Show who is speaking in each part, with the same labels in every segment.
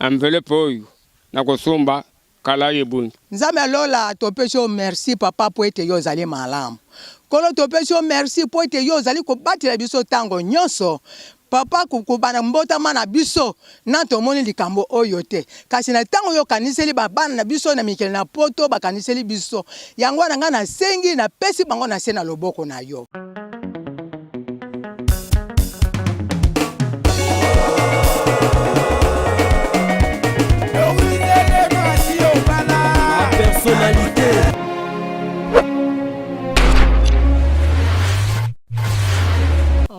Speaker 1: Enveloppe oyo nakosomba kala ebongi.
Speaker 2: Nzambe ya lola topesi yo merci papa po ete yo ozali malamu nkolo topesi yo merci po ete yo ozali kobatela biso tango nyonso papa kobanda mbotama na biso na tomoni likambo oyo te kasi na tango yo okaniseli ba bana na biso na mikili na poto bakaniseli biso yango wana ngai nasengi napesi bango na se na loboko na yo.
Speaker 3: Personnalité.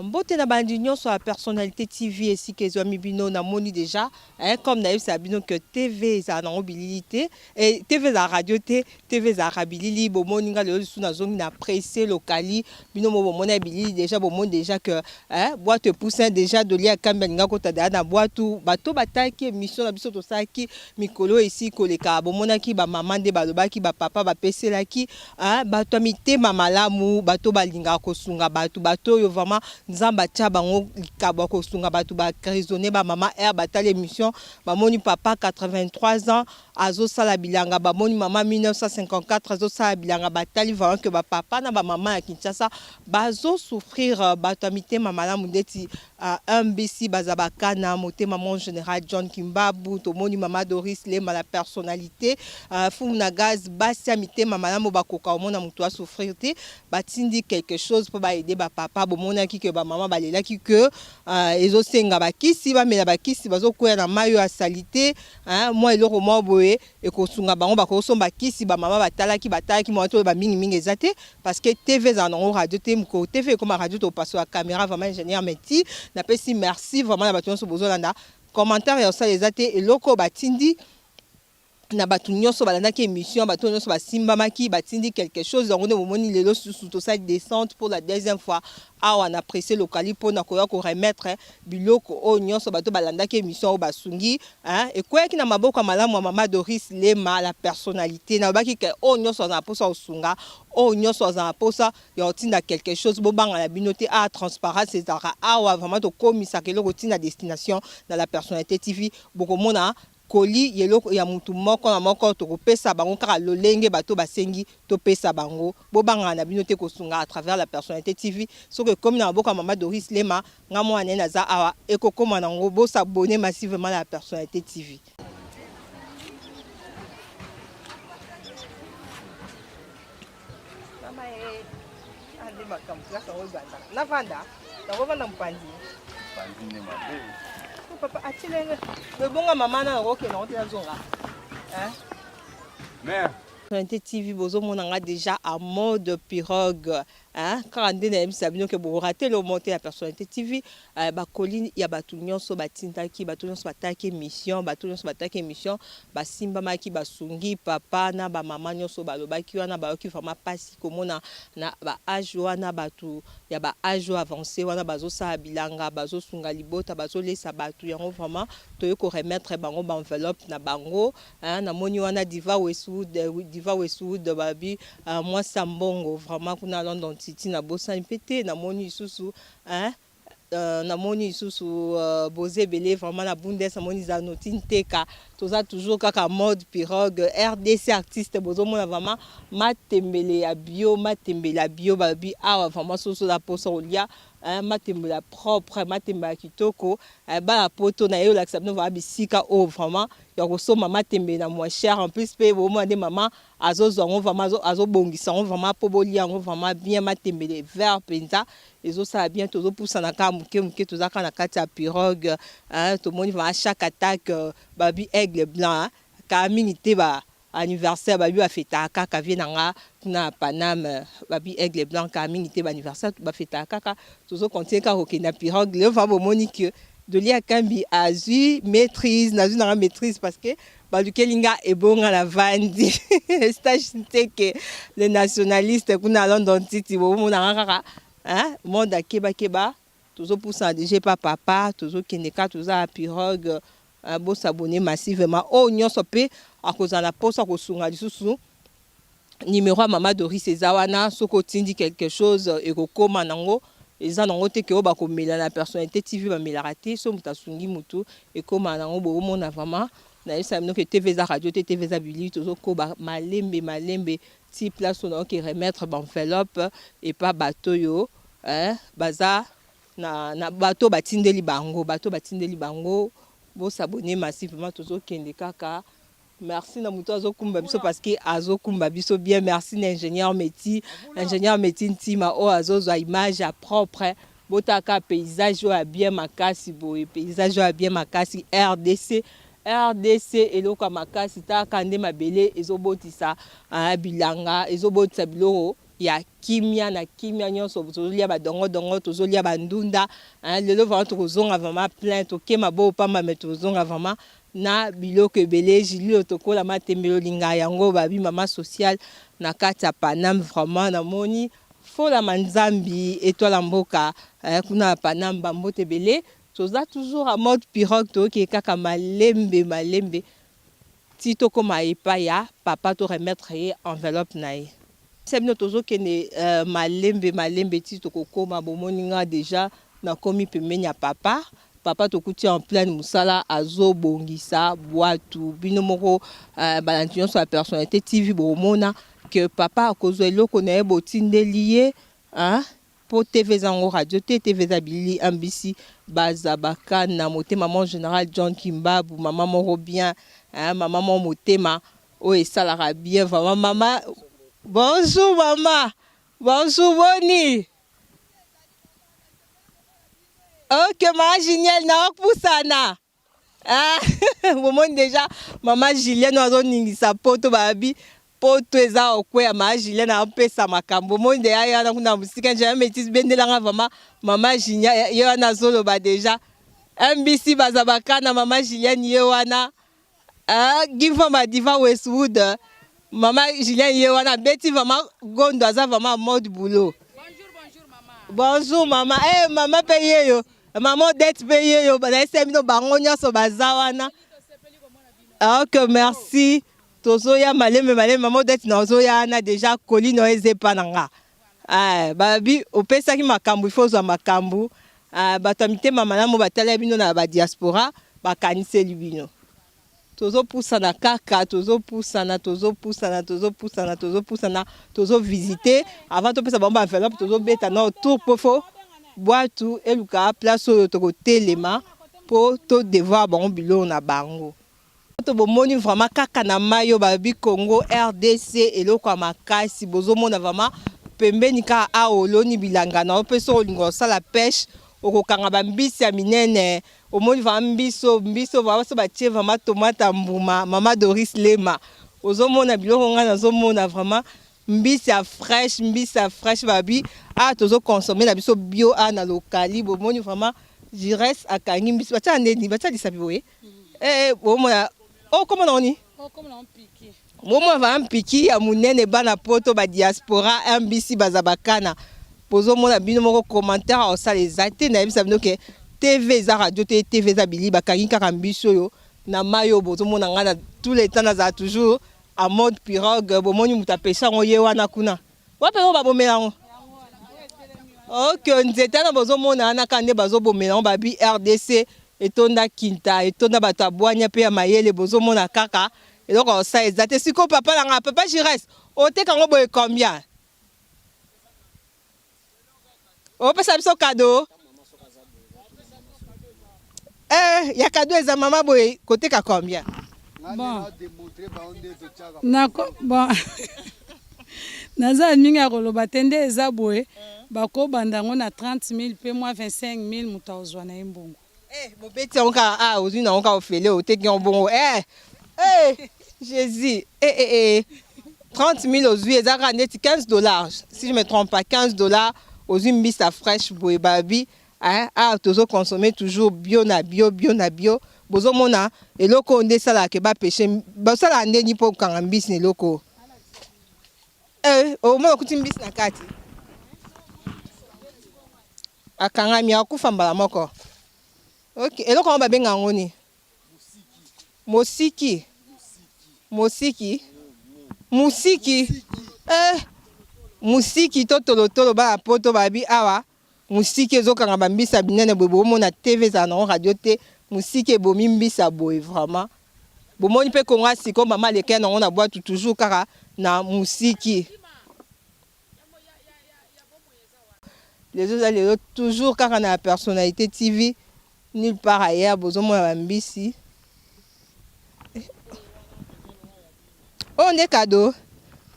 Speaker 4: Mbote na bandi nyonso ya Personnalité TV esika ezwami bino namoni deja hein, comme nayebisa bino que TV ezala nango bilili te eh, TV ezala radio te TV ezalaka bilili bomoni nga lelo lisusu nazongi na presse lokali bino mo bomona bilili deja bomoni deja que eh, bwatu epusa deja Dolly Akambi alinga kota deja na bwatu bato batalaki emission na biso tosalaki mikolo esi koleka bomonaki ba mama nde balobaki ba papa bapeselaki eh, bato ya mitema malamu bato balingaka kosunga bato bato oyo vraiment Nzambe atia bango likabo ya kosunga bato ba raisonner ba mama heure batali emission bamoni papa 83 ans azosala bilanga bamoni mama 1954 azosala bilanga batali vraiment que ba papa na ba mama ya Kinshasa bazo souffrir bato ya mitema malamu ndeti uh, MBC bazabakana motema mon general John Kimbabu tomoni mama Doris Lema la personnalité uh, fumu na gaz basi ya mitema malamu bakoka omona moto a souffrir te batindi quelque chose mpo ba aider ba papa bomonaki que ba mama balelaki que uh, ezosenga bakisi bamela bakisi bazokwea na mai oyo ya salite Hein, mwa eloko moko boye ekosunga bango bakosomba kisi ba mama batalaki batalaki mwa to ba mingi mingi eza te parce que TV ezala nango radio te mokolo TV ekoma radio topasola camera vraiment ingénieur meti napesi merci vraiment na bato nyonso bozolanda commentaire ya kosala eza te eloko batindi na bato nyonso balandaki émission bato nyonso basimbamaki batindi quelque chose yango nde bomoni lelo susu tosali descente pour la deuxième fois Awa na presse lokali pona koya ko remettre biloko oyo nionso bato balandaki emission oyo basungi hein ekweyaki na maboko ya malamu ya mama Doris Lema la personnalite nalobaki ke oyo nionso aza na posa ya kosunga oyo nionso aza na posa ya kotinda quelque chose bobanga na bino te awa transparence ezalaka awa vraiment tokomisaka eloko ti na destination na la personnalite TV bokomona Colis ya eloko ya mutu moko na moko tokopesa bango kaka lolenge bato basengi topesa bango. Bobangaka na bino te kosunga à travers la personnalite TV. Soki ekomi na maboko ya mama Doris Lema, nga mwana na ye naza awa, ekokoma nango. Bo s'abonner massivement na la personnalite TV. Mama eh, ande makambo place yango ebandaka. Navanda, nakovanda mopanzi.
Speaker 5: Panzi nde mabe.
Speaker 4: Oh, papa atielenge. Ebonga mama na nakokende yango te nazonga. Hein?
Speaker 5: Mère.
Speaker 4: Personnalité TV bozomona nga déjà en mode pirogue hein kaka nde nayebisa bino ke bokorate lo monte ya Personnalité TV eh, bakoli ya bato nyonso batindaki bato nyonso batalaki émission bato nyonso batalaki émission Basimbamaki basungi papa na ba maman nionso balobaki wana bayoki vraiment pasi komona na ba age wana batu ya ba age oyo avance wana bazosala bilanga bazosunga libota bazolesa batu yango vraiment toye ko remettre bango ba enveloppe na bango hein namoni wana Diva Westwood Diva Westwood balobi mwasi ya mbongo vraiment kuna London City nabosani pe te namoni lisusu hein Namoni lisusu boza ebele vraiment na bundes namoni Zanotti Nteka toza toujours kaka mode pirogue rdc artiste bozomona vraiment matembele ya bio matembele ya bio balobi awa vraiment soso na posa kolia matembele ya propre matembele ya kitoko bana poto naye olakisa bino vraiment bisika oyo vraiment ya kosomba matembele na moins cher en plus pe bomona nde mama azozwa yango vraiment azobongisa yango vraiment po bolia yango vraiment bien matembele vert penza Ezo sala bien tozo pusana kaka muke muke toza kaka na kati ya pirogue hein tomoni vraiment chaque attaque babi aigle blanc hein kala mingi te ba anniversaire babi ba fetaka kaka vie na nga kuna na Paname babi aigle blanc kala mingi te ba anniversaire ba fetaka kaka tozo continuer kaka kokende na pirogue lelo vraiment bomoni que Dolly Akambi azui maitrise nazui nanga maitrise parce que balukeli nga ebonga na vandi Eustache Nteke le nationaliste kuna London City bomona nga kaka hein monde akeba keba tozopusana deja epa papa tozokende kaka toza na pirogue hein, bo s'abonner massivement oyo nyonso pe akozala na posa kosunga lisusu numero ya mama Doris eza wana soki otindi quelque chose ekokoma nango. Eza nango te ke oyo bakomela na Personnalite TV bamelaka te, soki moto asungi moto ekomaka nango boye omona vraiment. Nayebisaka bino ke TV eza radio te, TV eza bilili, tozo koba malembe malembe ti place oyo nakoki remettre ba enveloppe epa bato oyo eh, baza na, na bato oyo batindeli bango, bato oyo batindeli bango. Bo s'abonner massivement, tozo kende kaka. Merci na moto azo kumba biso parce que azo kumba biso bien. Merci na ingénieur Meti, ingénieur Meti Ntima oyo azo zwa image ya propre. Botaka paysage oyo ya bien makasi boye, paysage oyo ya bien makasi RDC. RDC eloko ya makasi taka nde mabele ezobotisa bilanga, ezobotisa biloko ya kimia na kimia nyonso. Tozolia ba dongo dongo, tozolia ba ndunda. Lelo vraiment tokozonga vraiment plein, tokema bo pamba mais tozonga vraiment na biloko ebele. Julie Otokola Matembe olinga yango babi mama sociale na kati ya Paname vraiment namoni Fola Manzambi etoile ya mboka kuna na Paname ba mbote ebele. Toza toujours en mode pirogue, toke kaka malembe malembe ti tokoma epai ya papa to remettre ye enveloppe na ye. Bisa bino tozokende malembe malembe ti tokokoma. Bomoni nga dejà nakomi pembeni ya papa. Papa tokuti en pleine musala azo bongisa bwatu. Bino moko balandi nyonso ya Personnalite TV bokomona que papa akozwa eloko na ye botindeli ye hein. Po TV eza yango radio te, TV eza bilili MBC baza bakana motema mon general John Kimbabu mama moko bien hein, mama moko motema oyo esalaka bien vraiment mama. Bonjour mama, bonjour boni? Ok mama Juniel naopusana. Ah, bomoni deja mama Julienne oyo azoningisa poto babi poto eza okweya. Mama Julienne apesa makambo, omoni deja ye wana kuna mosika nje metis bendelanga vraiment mama Julienne ye wana azoloba deja MBC baza bakana mama Julienne ye wana. Ah, Giva Madiva Westwood mama Julienne ye wana abeti vraiment gondo, aza vraiment mode boulot. Bonjour mama. Eh mama pe yeyo. Mama Odette pe yeyo, nayebisa bino bango nyonso baza wana. Ok, merci. Tozoya malembe malembe mama Odette nazoya wana deja colis na yo eza epa na nga. Eh, babi opesaki makambo il faut ozwa makambo. Eh, bato ya mitema malamu batala bino na ba diaspora bakaniseli bino. Tozopusana kaka, tozopusana, tozopusana, tozopusana, tozopusana, tozo visiter avant topesa bango ba enveloppe, tozobeta na tour po fo bwatu eluka place oyo tokotelema po to devoir bango biloko na bango. To bomoni vraiment kaka na mayi oyo balobi Congo RDC eloko ya makasi, bozomona vraiment pembeni kaka awa oloni bilanga na yo pe soki olinga osala peche okokanga ba mbisi ya minene. Omoni vraiment mbiso mbiso vraiment so batie vraiment tomate ya mbuma mama Doris Lema ozomona biloko ngai nazomona vraiment mbisi ya fresh mbisi ya fresh babi ah tozo consommer na biso bio ah na lokali bomoni vraiment Jires akangi mbisi batia ndeni batia lisapi boye eh bomona oh comment on dit Bomona vraiment mpiki ya munene bana poto ba diaspora MBC baza bakana bozomona bino moko commentaire osala eza te nayebisa bino ke TV eza radio te TV eza bilili bakangi kaka mbisi oyo na mayi oyo bozomona ngai na tous les temps nazala toujours en mode pirogue bomoni moto apesha yango ye wana kuna wapi yango babomela yango ok nzete wana bozomona wana kaka nde bazobomela yango babi RDC etonda kinta etonda bato ya bwanya mpe ya mayele bozomona kaka eloko ya kosala eza te sikoyo papa na ngai papa Jires oteka yango boye combien opesa biso kado eh, ya kado eza mama boye koteka combien
Speaker 3: bon nako bon naza mingi ya koloba te nde eza boye bakobanda yango na 30 000 mpe mwa 25 000 moto akozwa na ye mbongo.
Speaker 4: Eh, bobeti yango kaka ah, ozwi na yango kaka ofele oteki yango bongo eh, eh, Jésus eh, eh, eh. 30 000 ozwi eza kaka neti 15 dollars si je me trompe pas 15 dollars ozwi mbisa fraîche boye babi eh, ah, tozo consommer toujours bio na bio bio na bio bozomona eloko oyo nde esalaka ke bapeshe basalaka ndeni mpo okanga mbisi na eloko oyo eh, omona okuti mbisi na kati Akangami akufa mbala moko. Ok, eloko yango babenga yango nini? Mosiki. Mosiki. Musiki. Eh, musiki to tolotolo bana poto babi awa. Mosiki ezokanga ba mbisi ya minene boye bomona TV ezala nango radio te mosiki ebomi mbisi ya boye vraiment bomoni pe Congo ya sikoyo mama alekaki nango na bwatu toujours kaka na mosiki lelo eza lelo toujours kaka na personnalité TV nulle part ailleurs bozomona ba mbisi Oyo nde cadeau?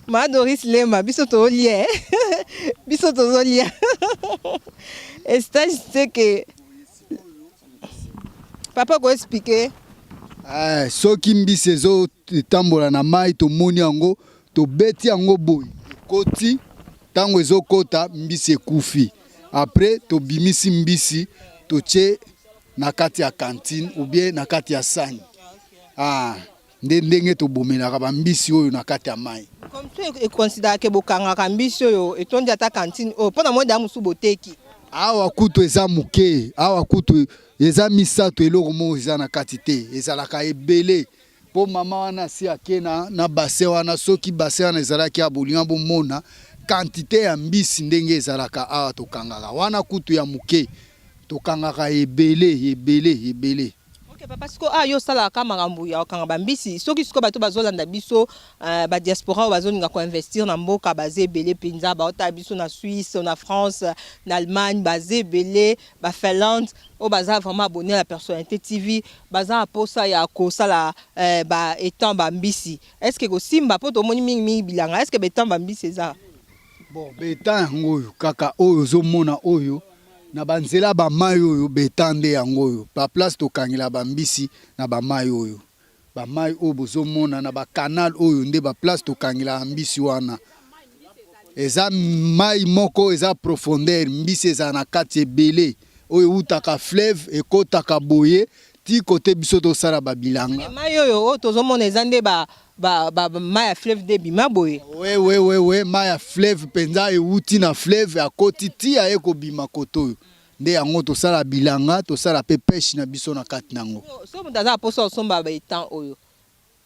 Speaker 4: Ma Doris Lema biso tozolia eh? biso tozolia Eustache Seke papa ko expliquer
Speaker 6: Eh, soki mbisi ezotambola na mai tomoni yango tobeti yango boye ekoti ntango ezokota mbisi ekufi apres tobimisi mbisi totie na kati ya cantine ou bien na kati ya sani ah. Nde ndenge tobomelaka ba mbisi oyo na kati ya mayi.
Speaker 4: Comme ça e consideraka que bokangaka mbisi oyo etondi ata cantine oyo po na moni dejà mosusu boteki.
Speaker 6: Awa kutu eza muke, awa kutu eza misatu eloko moko eza na kati te, ezalaka ebele po mama wana asi ake na, na bassin wana, soki bassin wana ezalaki awa bolinga bomona quantite ya mbisi ndenge ezalaka awa tokangaka, wana kutu ya muke, tokangaka ebele, ebele, ebele.
Speaker 4: Ok papa sikoyo awa yo osalaka kaka makambo ya kokanga ba mbisi soki sikoyo bato bazolanda biso euh, ba diaspora oyo bazolinga ko investir na mboka baza ebele mpenza baotala biso na Suisse na France na Allemagne baza ebele ba Finlande oyo baza vraiment abonné na personnalité TV baza na posa ya kosala euh, ba étang ba mbisi est ce que kosimba mpo tomoni mingi mingi bilanga est ce que ba étang ba mbisi eza
Speaker 6: Bon beta yango oyo kaka oyo ozo mona oyo na ba nzela ba mayi oyo beta nde yango oyo ba place tokangela ba mbisi na ba mayi oyo ba mayi oyo bozo mona na ba canal oyo nde ba place tokangelaka mbisi wana eza mayi moko eza profondeur mbisi ezala na kati ebele oyo ewutaka fleuve ekotaka boye ti kote biso tosala ba bilanga.
Speaker 4: Mayi oyo oyo tozo mona eza nde ba ba ba mayi ya fleuve nde ebima boye?
Speaker 6: We we we we mayi ya fleuve penza ewuti na fleuve akoti ti aye kobima kotoyo nde yango tosala bilanga tosala pe peche na biso na kati nango.
Speaker 4: Soki moto aza na posa kosomba ba etang oyo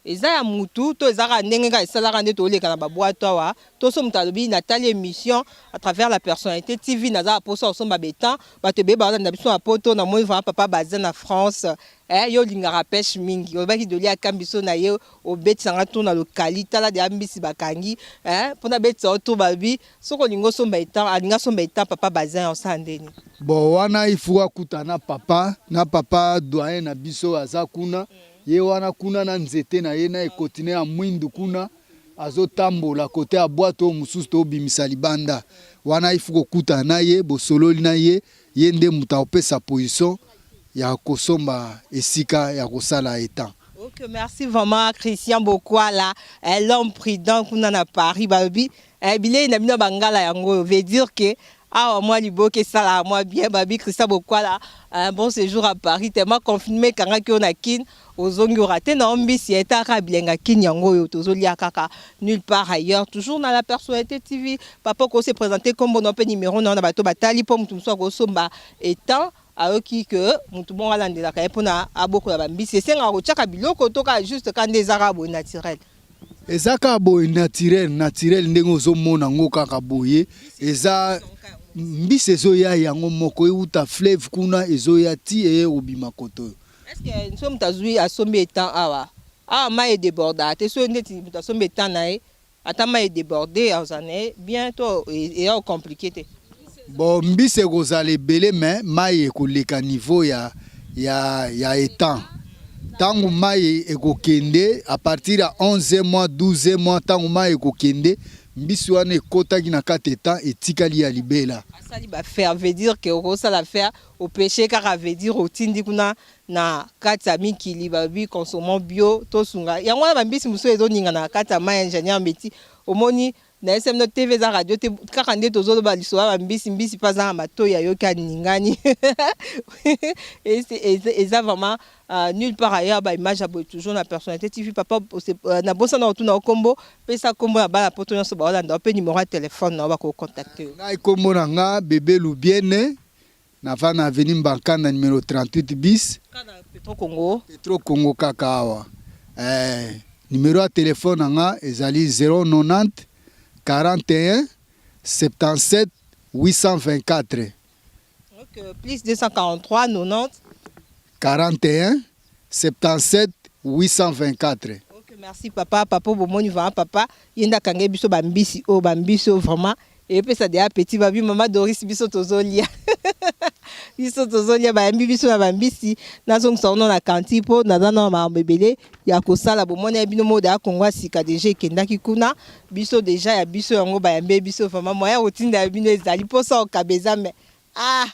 Speaker 4: Eza ya mutu to eza kaka ndenge kaka esalaka nde toleka na ba bwatu awa to soki mutu alobi natali emission à travers la personnalite TV naza na posa kosomba ba etang batu ebele bazolanda biso na poto namoni vraiment papa Bazin na France eh yo olingaka peche mingi olobaki Dolly akambi biso na ye obetisa nga tour na lokali tala dejà mbisi bakangi eh pona abetisa yo tour balobi soki olingi osomba etang alingi asomba etang papa Bazin osala ndeni.
Speaker 6: Bon wana il faut akuta na papa na papa doyen na biso aza kuna Ye wana kuna na nzete na ye na ekoti na ye ya mwindu kuna azo tambola cote ya boite oyo mususu to bimisa libanda wana il faut kokutana na ye bosololi na ye ye nde mutu akopesa position ya kosomba esika ya kosala etang.
Speaker 4: Ok merci vraiment Christian Bokwala eh, l'homme prudent kuna na Paris balobi eh, bilei na bino ya bangala yango oyo veut dire que Awa mwa liboke esalaka mwa bien babi Christian Bokwala un bon sejour à Paris tellement confinement ekangaki yo na Kin ozongi o rate na yo mbisi ya etaka bilenga Kin yango oyo tozolia kaka nulle part ailleurs toujours na la personnalité TV papa oko se présenter kombo na yo mpe numero na yo na bato batali mpo moto mosusu akosomba etant ayoki que moto bongo alandelaka ye mpona abokola bambisi esengaka kotiaka biloko to kaka juste kaka nde eza kaka boye naturel.
Speaker 6: Eza kaka boye naturel naturel ndenge ozo mona ngo kaka boye eza mbisi ezoya yango moko ewuta fleuve kuna ezoya ti eye kobima kotoyo.
Speaker 4: Est ce que soki moto azui asombi etang awa awa mayi e debordaka te soki ndeti moto asombi etang na ye ata mayi e deborde akozala na ye bien to eya ko complique te?
Speaker 6: Bon mbisi ekozala ebele mais mayi ekoleka niveau ya ya ya etang tangu mayi ekokende à partir ya 11 mois 12 mois tangu mayi ekokende mbisi wana ekotaki na kati etang etikali ya libela.
Speaker 4: Asali ba fer veut dire que okosala fer o peche kaka veut dire otindi kuna na kati ya mikili balobi consommons bio tosunga yango wana ba mbisi mosusu ezoningana na kati ya mayi ingenieur Mbeti omoni Na SM no TV eza radio te kaka nde tozo loba lisolo ya ba mbisi mbisi pe aza na matoyi ayoki aningani eza vraiment euh, nulle part ailleurs ba image ya boye toujours na personnalité TV papa euh, na bosana kotuna yo kombo pesa kombo na bana poto nyonso baolanda yo pe numero ya telefone na yo bako contacter yo.
Speaker 6: Ngai kombo na nga Bebe Lubiene Navanda na avenue Mbankanda numero 38 bis.
Speaker 4: Kaka na Petro Congo.
Speaker 6: Petro Congo kaka awa. Eh, numero ya telephone na nga ezali 090 41 77 824.
Speaker 4: Donc plus 243 90
Speaker 6: 41 77 824.
Speaker 4: Ok merci papa papa bomoni vraiment papa ye nde akangai biso bambisi oyo bambisi oyo vraiment epesa deja appétit babi mama Doris biso tozolia biso tozolia bayambi biso na bambisi nazongisa ono na kanti mpo naza na makambo ebele ya kosala bomoni ya bino moko deja Kongo ya sika deja ekendaki kuna biso deja ya biso yango bayambi biso vraiment moyen ya kotinda ya bino ezali mposa okaba eza me ah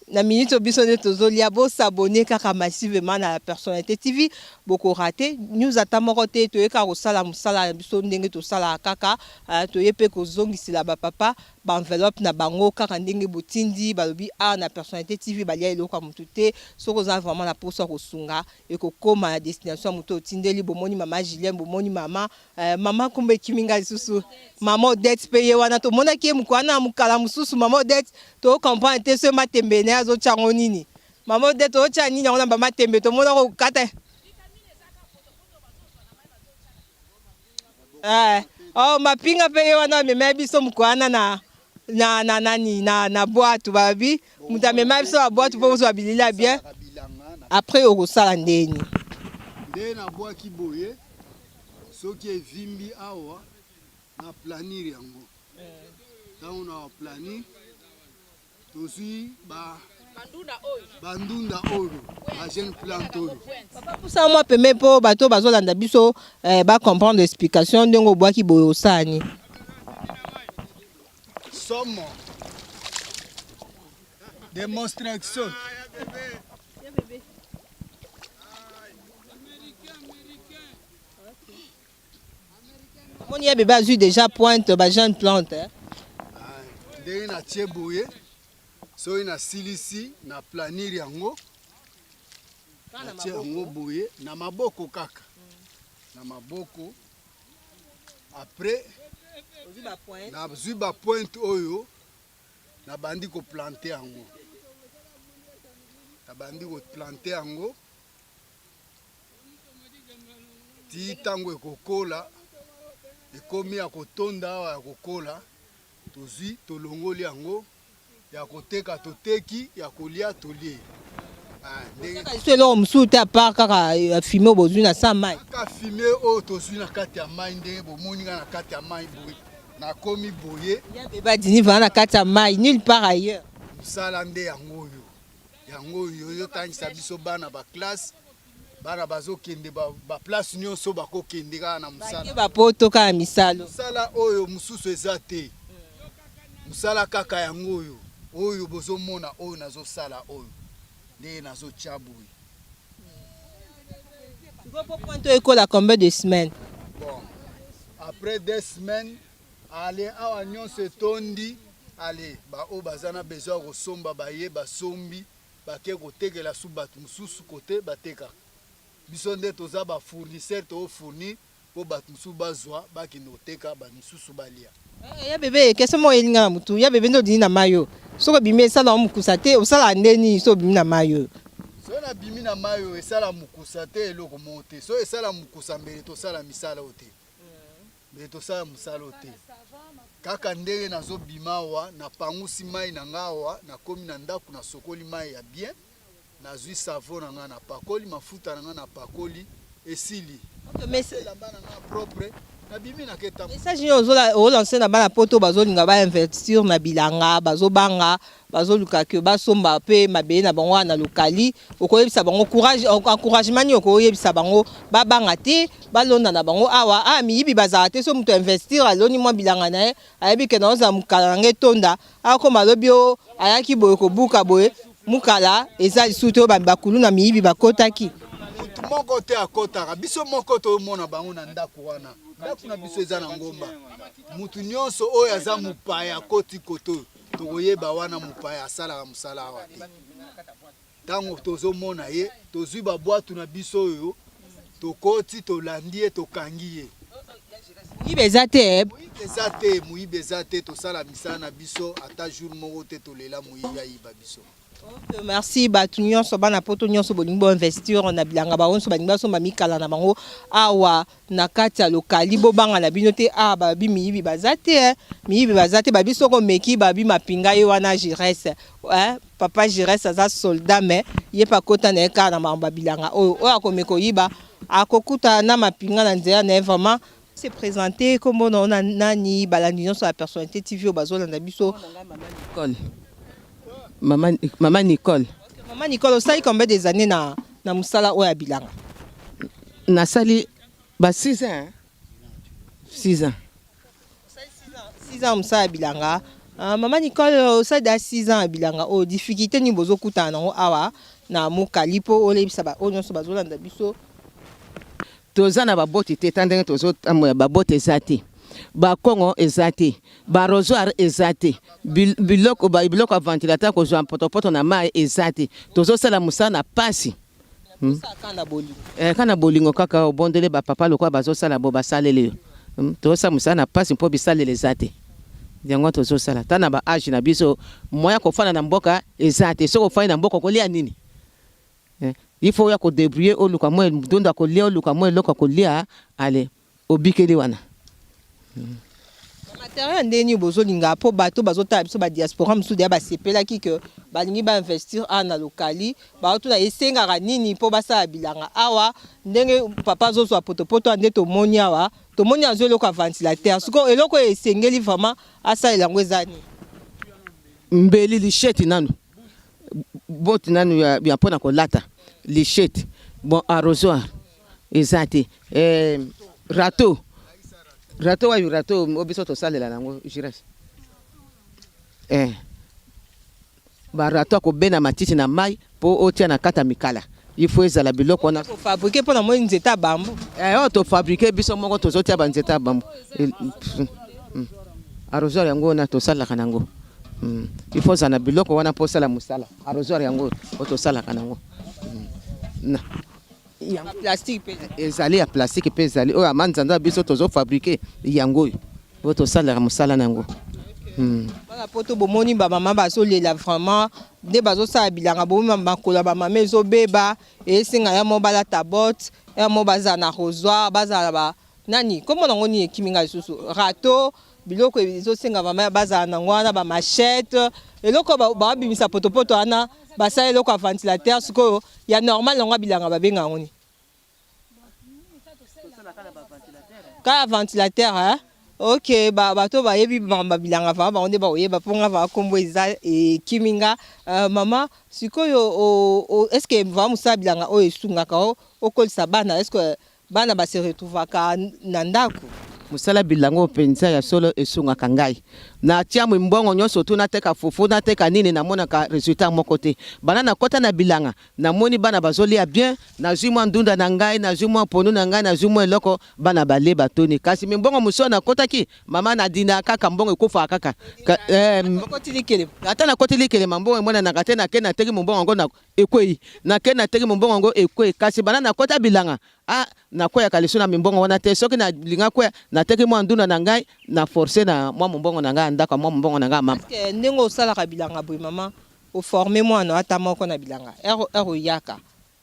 Speaker 4: Na minute oyo biso nde tozolia bo s'abonner kaka massivement na la personnalite TV boko rate news ata moko te toye kaka kosala mosala na biso ndenge tosalaka kaka toye pe kozongisela ba papa ba enveloppe na bango kaka ndenge botindi balobi awa na personnalite TV balia eloko ya mutu te soki oza vraiment na posa ya kosunga ekokoma na destination ya mutu otindeli bomoni mama Julienne bomoni mama Eh, mama kombo ekimi nga lisusu mama Odette pe ye wana tomonaki ye mokolo wana na mokala mosusu mama Odette to comprendre te soki matembe na ye azotya yango nini mama Odette otya nini yango na ba matembe tomona kokata eh, oh, mapinga pe ye wana amemaki biso mokolo wana na na na nani na na bwatu babi moto amemaki biso na bwatu mpo bozwa bilili ya bien après okosala ndeni
Speaker 6: nde nabwaki boye Soki evimbi awa na planir yango tango na planir tozui ba bandunda oyo ba jeune plante oyo.
Speaker 4: Papa pusa mwa pembe po bato bazolanda biso eh, ba comprendre explication ndenge obwaki boye osala nini.
Speaker 6: Somo demonstration.
Speaker 4: Moni ya bebe azui deja pointe ba jeune plante. Eh?
Speaker 6: Ah, ndenge natie boye soki nasilisi na planir yango natie yango boye na maboko kaka na maboko après nazwi bapointe oyo nabandi koplante yango nabandi koplante yango Tii ntango ekokola, ekomi ya kotonda awa ya kokola, tozwi tolongoli yango, ya koteka toteki, ya kolia tolie.
Speaker 4: Ah, ndenge Lisusu eloko mosusu te apart kaka eh, fumier oyo bozwi na sa mai.
Speaker 6: Kaka fumier oyo tozwi na kati ya mai, ndenge bomoni nga na kati ya mai boye, nakomi boye.
Speaker 4: Ya bebe adini vraiment na kati ya mai, nulle part ailleurs.
Speaker 6: Mosala nde yango oyo. Yango oyo ezotangisa biso bana ba classe, bana bazokende ba, ba place nyonso bakokende kaka na mosala.
Speaker 4: Ba poto kaka misalo.
Speaker 6: Mosala oyo mosusu eza te. Mosala kaka yango oyo. Oyo bozomona oyo nazosala oyo. Ndenge nazotia boye.
Speaker 4: Sikoyo po pointe oyo ekola combien de semaines?
Speaker 6: Bon, après deux semaines Ale awa nionso etondi ale ba oyo baza na besoin ya kosomba baye basombi bake kotekela su batu mususu kote batekaka biso nde toza ba fournisseur to fournir po batu mususu bazua bakende koteka ba misusu balia.
Speaker 4: Eh ya bebe question moko eyeli nga na mutu ya bebe nde odindi na mayi oyo soki obimi esala yo mukusa te osalaka nde nini soki obimi na mayi oyo.
Speaker 6: Soki na bimi na mayi oyo esala mukusa te eloko moko te soki esala mukusa mbele tosala misala oyo te. Mais tosala mosala oyo te. Kaka ndenge nazo bima awa, na pangusi mayi na nga awa, na komi na ndaku na sokoli mayi ya bien, nazui savon na nga na pakoli, mafuta na nga na pakoli, esili.
Speaker 4: Ok,
Speaker 6: Elamba na nga propre, na bimi na ke tambola.
Speaker 4: Message nini ozo o lancer na bana poto bazo linga ba investir na bilanga, bazo banga, bazo luka que ba somba pe mabele na bango wana na lokali, oko yebisa bango courage, encouragement nini oko yebisa bango ba banga te, ba lona na bango awa, awa miyibi bazalaka te, soki mutu a investir aloni mwa bilanga na ye, ayebi que nazo zala mukala na nga etonda, akoma lobi oh ayaki boye kobuka boye, mukala eza lisusu te, oyo ba kuluna miyibi bakotaki.
Speaker 6: Mutu moko te akotaka, biso moko tomona bango na ndaku wana, ndaku na biso eza na ngomba, mutu nionso oyo aza mupaya akoti kotoyo tokoyeba wana mupaya asalaka musala awa te, tango tozomona ye tozui ba bwatu na biso oyo tokoti tolandi ye tokangi ye.
Speaker 4: Moyibi eza te eh.
Speaker 6: Moyibi eza te, moyibi eza te, tosala misala na biso ata jour moko te tolela moyibi ayiba biso.
Speaker 4: Ok merci batu nionso bana poto nionso bolingi bo investir na bilanga ba nionso balingi basomba mikala na bango awa na kati ya lokali bobanga na bino te awa babi miyibi baza te eh. Miyibi baza te babi soki omeki babi mapinga ye wana Giresse eh papa Giresse aza soldat mais ye pe akota na ye kaka na makambo ya bilanga oyo oyo akomeka koyiba akokuta na mapinga na nzela na ye vraiment Se presenter kombo na yo na nani balandi nionso ya personnalite TV oyo bazolanda biso.
Speaker 7: Nicole. Mama, mama Nicole.
Speaker 4: Okay, mama Nicole osali combien des années na na musala oyo ya bilanga?
Speaker 7: Nasali ba 6 ans. 6 ans.
Speaker 4: Osali 6 ans, 6 ans musala ya bilanga. Uh, mama Nicole osali da 6 ans ya bilanga oyo difficulté nini bozokutana nango awa na mokali mpo olebisa ba oyo nyonso bazolanda biso?
Speaker 7: Toza na ba botte te ta ndenge tozo tambola ba botte eza te ba kongo eza te ba arrosoir eza te biloko ba biloko ya ventilateur kozua potopoto na mayi eza te tozo sala musala na pasi eh kaka na bolingo kaka obondeli ba papa lokola bazo sala bo basaleli yo tozo sala musala na pasi po bisaleli eza te yango tozo sala ta na ba age na biso moyen ya kofanda na mboka eza te soki ofandi na mboka okolia nini? Il faut oya ko debrouiller oluka mua ndunda ya kolia oluka mua eloko ya kolia allez obikeli wana.
Speaker 4: Ba materiel ya ndenge nini bozolinga po bato bazotala biso ba diaspora mosusu deja basepelaki que balingi ba investir awa na lokali baotuna esengaka nini po basala bilanga awa ndenge papa azozwa potopoto awa nde tomoni awa tomoni azwi eloko ya ventilateur sikoyo eloko oyo esengeli vraiment asalela yango eza nini?
Speaker 7: Mbeli lichette nanu Botte nanu ya ya pona kolata lichette bon arrosoir eza te eh, rateau rateau wapi rateau oyo biso tosalela nango jires eh ba rateau ya kobenda matiti na mai po otia na kati ya mikala il faut ezala biloko wana
Speaker 4: fabriquer pona moi nzete ya bambu
Speaker 7: eh oyo to fabriquer biso moko tozotia ba nzete ya bambu arrosoir yango wana tosalaka nango Il faut ozala na biloko wana po osala musala. Arrosoir yango oyo tosalaka nango. Na
Speaker 4: ya plastique pe
Speaker 7: ezali ya plastique pe ezali oyo ya manzanza biso tozo fabriquer yango oyo oyo tosalaka musala na yango.
Speaker 4: Bana poto bomoni ba mama bazolela vraiment nde bazosala bilanga bomoni makolo ya ba mama ezobeba esenga ya moko balata botte ya moko bazala na arrosoir bazala ba Nani kombo nango nini ekimi nga lisusu rateau biloko ezo senga vraiment bazala nango wana ba machette eloko ba bimisa potopoto wana basala eloko ya ventilateur sikoyo ya normal nango ya bilanga ba benga yango nini kaka ventilateur hein ok ba bato bayebi makambo ya bilanga vraiment bango nde bakoyeba mpo nga vraiment kombo eza ekimi nga euh, mama sikoyo est ce que vraiment mosala bilanga oyo esungaka okolisa bana est ce que Bana ba se retrouvaka na ndaku.
Speaker 7: Mosala bilanga oyo penza ya solo esungaka ngai. Na tia mimbongo nionso tout nateka fufu nateka nini namonaka resultat moko te. Banda nakota na bilanga namoni bana bazolia bien, nazui mua ndunda na ngai, nazui mua pondu na ngai, nazui mua eloko bana balie batoni. Kasi mimbongo mosusu oyo nakotaki mama nadindaka kaka mbongo ekufaka kaka. Ata nakoti likelema mbongo emonanaka te, nake nateki mombongo yango na Ekweyi. Nakei nateki mombongo yango ekweyi. Kasi banda nakota bilanga, ah, nakweyaka lisusu na mimbongo wana te. Soki nalinga kweya, nateki mwa ndunda na ngai, na forcer na mwa mombongo na ngai ya ndako, mwa mombongo na ngai ya mampa.
Speaker 4: Est-ce que ndenge osalaka bilanga boye maman, o former mwana na yo ata moko na bilanga? Heure heure oyaka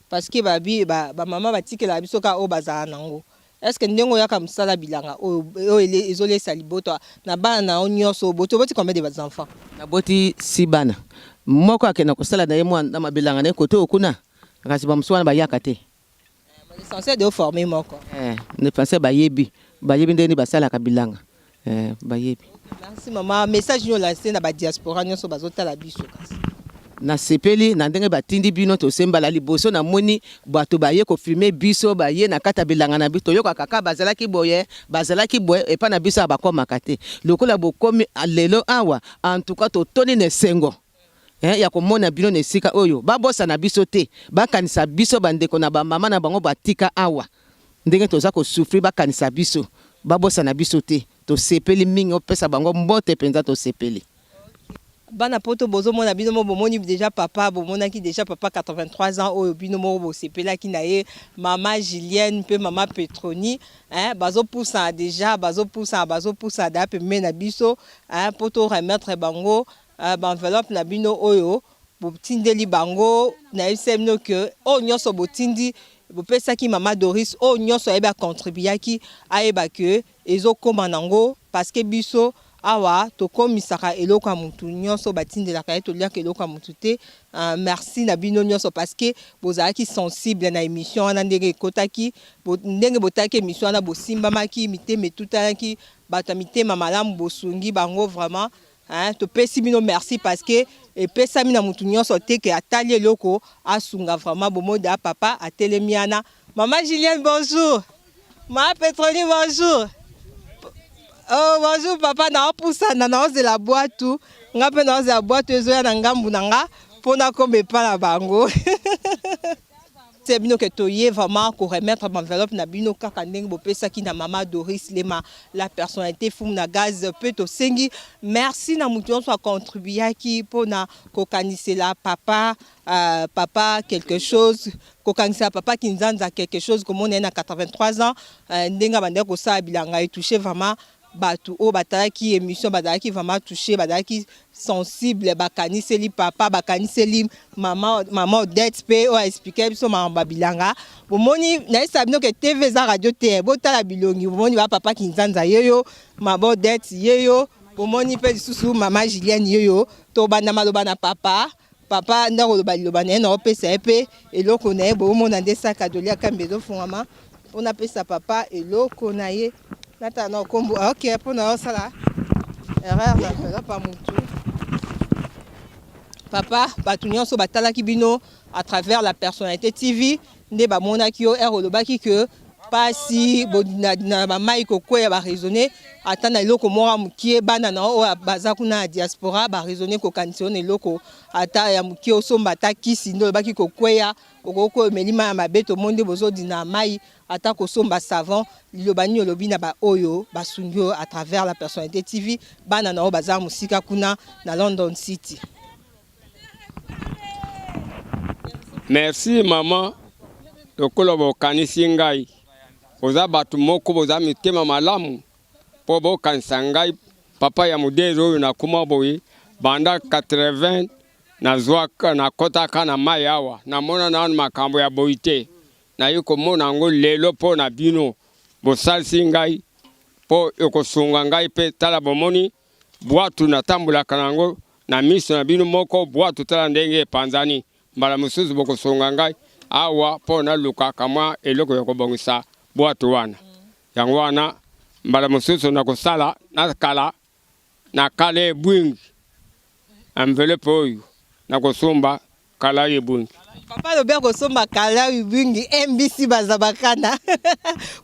Speaker 4: parce que ba bi ba maman batikelaka biso kaka oyo bazala nango. Est ce que ndenge oyaka musala bilanga oyo oyo ezo lesa libota na bana na yo nioso oboti oboti combien de enfants?
Speaker 7: Naboti six bana moko akenda kosala na ye mua na bilanga na ye kote oyo kuna kasi ba mosusu wana bayaka te.
Speaker 4: Mais l'essentiel de former moko.
Speaker 7: Eh l'essentiel bayebi bayebi ndenge nini basalaka bilanga eh bayebi.
Speaker 4: Merci maman message nini o lancer na ba diaspora nionso bazo tala biso kasi.
Speaker 7: Nasepeli na ndenge batindi bino tose mbala liboso namoni bato baye ko filmer biso baye na kati ya bilanga na biso toyokaka kaka bazalaki boye bazalaki boye epai na biso awa bakomaka te lokola bokomi lelo awa en tout cas totondi na esengo eh, ya komona bino na esika oyo babosana biso te bakanisa biso bandeko na bamama na bango batika awa ndenge toza ko souffrir bakanisa biso babosana biso te tosepeli mingi opesa bango mbote mpenza tosepeli.
Speaker 4: Bana poto bozo mona bino moko bomoni dejà papa bomonaki dejà papa 83 ans oyo bino moko bosepelaki na ye mama Julienne pe mama Petroni hein bazo pusana dejà bazo pusana bazo pusana dejà pembeni na biso hein po to remettre bango ba enveloppe na bino oyo. Botindeli bango, nayebisaki bino que oyo nionso botindi, bopesaki mama Doris, oyo nionso ayebi a contribuaki, ayeba que ezokoma nango parce que biso awa tokomisaka eloko ya mutu nionso batindelaka ye, toliaka eloko ya mutu te. Merci na bino nionso parce que bozalaki sensible na emission wana ndenge ekotaki, ndenge botalaki emission wana bosimbamaki, mitema etutanaki, bato ya mitema malamu bosungi bango vraiment. Hein, topesi bino merci parce que epesami na mutu nyonso te ke atali eloko asunga vraiment bomoda papa atelemi wana. Maman Julienne bonjour. Ma Petroni bonjour. Oh bonjour papa na opusana na ozela bwatu nga pe na ozela bwatu ezoya na ngambu na nga po nakoma epa na bango. Se bino ke toye vraiment ko remettre ba enveloppe na bino kaka ndenge bopesaki na mama Doris Lema la personnalité fumu na gaz pe tosengi merci na mutu nyonso a contribuaki pona kokanisela papa euh, papa quelque chose kokanisela papa Kinzanza quelque chose komona ye na 83 ans euh, ndenge abandaki kosala bilanga etouche vraiment Batu oyo batalaki emission bazalaki vraiment touche, bazalaki sensible, bakaniseli papa, bakaniseli mama, mama Odette pe oyo a expliquer biso makambo ya bilanga. Bomoni nayebisa bino ke TV eza radio te, botala bilongi, bomoni ba papa Kinzanza yeyo, mama Odette yeyo, bomoni pe lisusu mama Julienne yeyo. Tobanda maloba na papa, papa nde akoloba liloba na ye, naopesa ye pe eloko na ye. Bomona nde sac à dos ya kambi ezofungwama mpo napesa papa eloko na ye. Natala na kombo ah, ok mpo na osala erreur na enveloppe ya mutu. Papa, bato nyonso batalaki bino à travers la personnalité TV nde bamonaki yo heure olobaki que pasi na bamai kokweya ba raisonner ata na eloko moko ya mokie bana na oyo baza kuna ya diaspora ba raisonner kokanisa yo na eloko ata ya mokie osomba ata kisi nde olobaki kokweya okoki omeli mai ya mabe tomoni nde bozodina mai Ata kosomba savon, liloba nini olobi na ba oyo basungi yo à travers la personnalite TV, bana na yo baza mosika kuna na London City.
Speaker 1: Merci maman lokola bokanisi ngai boza bato moko boza mitema malamu po bokanisa ngai papa ya modele oyo nakoma boye banda 80 nazwaka nakotaka na mai awa namona nanu makambo ya boye te Naye komona yango lelo mpo na bino. Bosalisi ngai mpo ekosunga ngai mpe tala bomoni bwatu natambolaka na yango na miso na bino moko bwatu tala ndenge epanzani. Mbala mosusu bokosunga ngai awa mpo naluka kamwa eloko ya kobongisa bwatu wana. Yango wana mbala mosusu nakosala nakala na kala ebwingi enveloppe oyo nakosomba kala ebwingi.
Speaker 4: Papa alobi akosomba kala ebwingi MBC bazabakana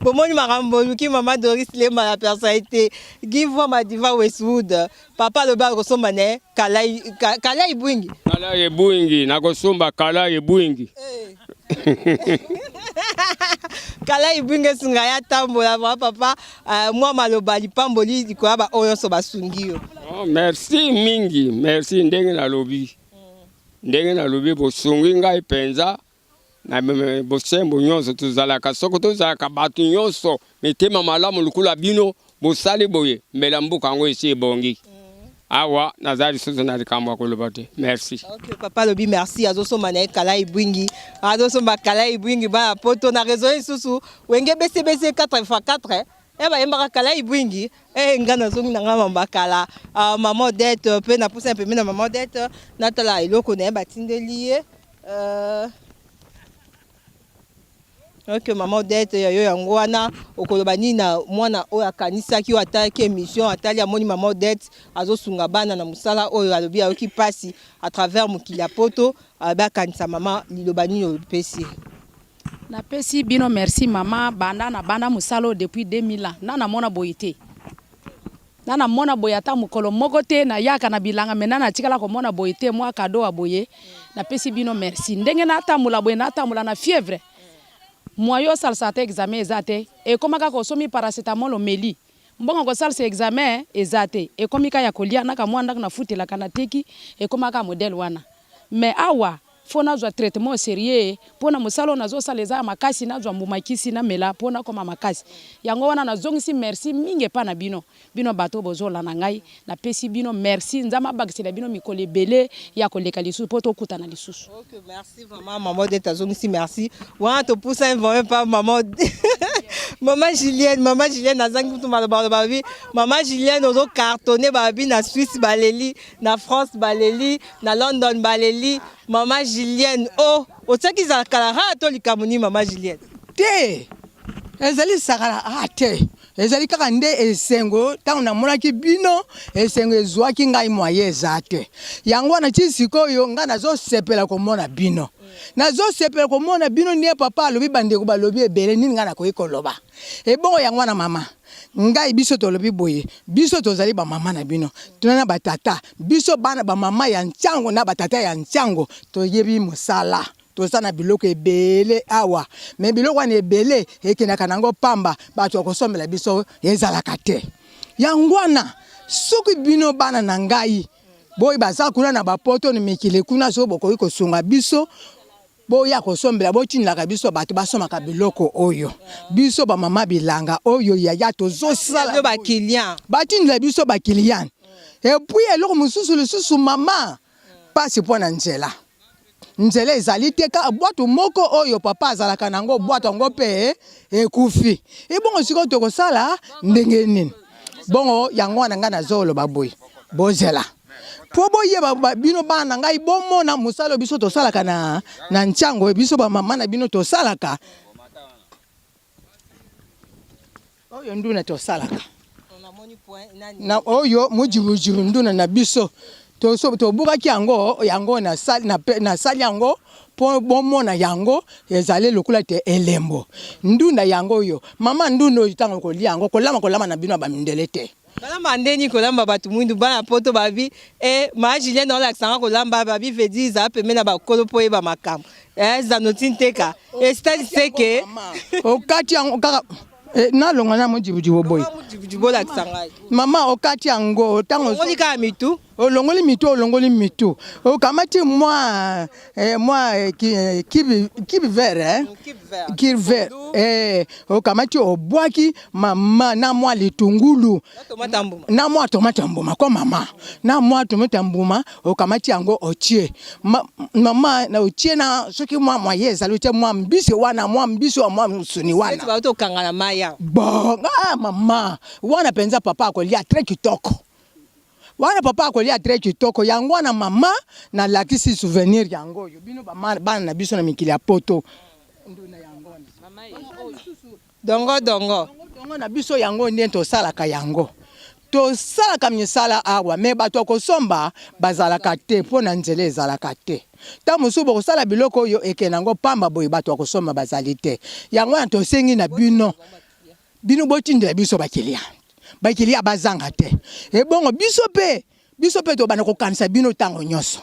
Speaker 4: bomoni makambo oluki mama Doris Lemba na personnalité Give Madiva Westwood papa alobi akosomba ne kala kala ebwingi
Speaker 1: kala ebwingi nakosomba kala ebwingi
Speaker 4: eh. Kala ibwinge esunga ya tambola vraiment papa uh, mwa maloba lipamboli likolo ya baoyo nyonso basungi yo.
Speaker 1: Oh, merci mingi merci ndenge nalobi ndenge nalobi bosungi ngai mpenza na bosembo nyonso tozalaka soko tozalaka bato nyonso mitema malamu lokola bino bosali boye mbela mboka yango esi ebongi awa naza lisusu na likambo ya koloba te merci.
Speaker 4: Okay, papa alobi merci azosomba na ye kalai bwingi azosomba kalai bwingi bana poto na raison lisusu wenge bcbc 4 x 4 e bayembaka kalai bwingi e nga nazongi na nga mamba kala uh, mama Odette mpe napusa pembeni na mama Odette natala eloko na ye batindeli ye uh, Ok maman Odette ya yo yango wana okoloba nini na mwana oyo akanisaki oyo atalaki emission atali amoni maman Odette azosunga bana na mosala oyo alobi ayoki pasi à travers mokili ya poto alobi akanisa maman liloba nini opesi ye?
Speaker 3: Napesi bino merci maman banda na banda mosala oyo depuis 2000 ans nanu namona boye te. Nga na mona boye ata mokolo moko te na yaka na bilanga mais nanu natikala komona boye te mua cadeau ya boye na pesi bino merci ndenge na tambola boye na tambola na fievre moyen osalisa ata examen eza te ekoma kaka osombi paracetamol omeli mbongo ya kosalisa examen eza te ekomi kaka ya kolia na ka mua ndaku na futelaka na teki ekoma kaka modele wana mais awa. Faut nazwa traitement serieux po na mosala oyo nazosala eza ya makasi, nazwa mbuma kisi namela po nakoma makasi. Yango wana nazongisi merci mingi epa na bino, bino bato oyo bozolanda ngai, napesi bino merci, Nzambe abakisela bino mikolo ebele ya koleka lisusu po tokutana lisusu.
Speaker 4: Ok merci vraiment maman Odette azongisi merci wana topusani vraiment pa maman maman Julienne maman Julienne azangi kutu maloba loba bi maman Julienne ozo cartonner babi na Suisse baleli na France baleli na London baleli maman Julienne oh otiaki zakala ra to likambo nini maman Julienne
Speaker 2: te ezali sakala ah te ezali kaka nde esengo ntango namonaki bino esengo ezwaki ngai mwaye eza te yango wana ti sikoyo ngai nazosepela komona bino nazosepela komona bino nde papa alobi bandeko balobi ebele nini ngai nakoki koloba ebongo yango wana mama Ngai biso tolobi boye, biso tozali ba mama na bino, tuna na ba tata, biso bana ba mama ya ntiango na ba tata ya ntiango toyebi mosala, toza na biloko ebele awa, mais biloko wana ebele ekendaka nango pamba, bato ya kosombela biso ezalaka te. Yango wana soki bino bana na ngai boye baza kuna na ba poto na mikili kuna, soki bokoki kosunga biso Boya kosombela botindelaka biso bato basomaka biloko oyo biso ba mama bilanga oyo yaya tozosala
Speaker 4: ba client
Speaker 2: batindela biso ba client et puis eloko mosusu lisusu mama pasi mpo na nzela nzela ezali te kaka bwato moko oyo papa azalaka na yango bwato yango mpe ekufi ebongo sikoyo tokosala ndenge nini bongo yango wana ngai nazoloba boye bozela mpo boyeba bino bana na ngai bomona mosala oyo biso tosalaka na, na ntiango biso bamama na bino tosalaka oyo nduna tosalaka na oyo mujibujibu nduna na biso tobukaki yango yango nasali yango mpo bomona yango ezali lokola te elembo ndunda yango oyo mama ndunda oyo ntango kolia yango kolama kolama na bino ya bamindele te
Speaker 4: Balamba ndeni kolamba batu mwindu bana poto babi eh ma Julienne olakisa nga kolamba babi veut dire zala pembeni na bakolo po oyeba makambo eh Zanoti Nteka estade seke
Speaker 2: okati yango kaka eh, nalonga na mojibujibu boye
Speaker 4: mojibujibu olakisa ngai
Speaker 2: mama okati yango ntango
Speaker 4: olongoli kaka mitu
Speaker 2: olongoli mitu olongoli mitu okamati mwa eh, mwa eh, eh, kibi, kibi vert eh? Kibi vert eh, okamati obwaki mama na mwa litungulu na mwa tomate ya mbuma ko mama na mwa tomate ya mbuma okamati yango otie ma, mama na otie na soki mwa mwaye ezali otie mwa mbisi wana mwa mbisi wa mwa mosuni wana bon ah, mama wana mpenza papa akolia très kitoko Wana papa akolia très kitoko yango wana mama nalakisi souvenir yango oyo bino bana na biso na mikili ya poto nduna yango wana
Speaker 4: dongo dongo
Speaker 2: dongo na biso yango nde tosalaka yango tosalaka misala awa me bato ya kosomba bazalaka te mpo na nzela ezalaka te ntango mosusu bokosala biloko oyo ekende yango pamba boye bato ya kosomba bazali te yango wana tosengi na bino Bino botindela biso ba client, ba client bazanga te. Ebongo biso pe, biso pe tobanda kokanisa bino tango nyonso.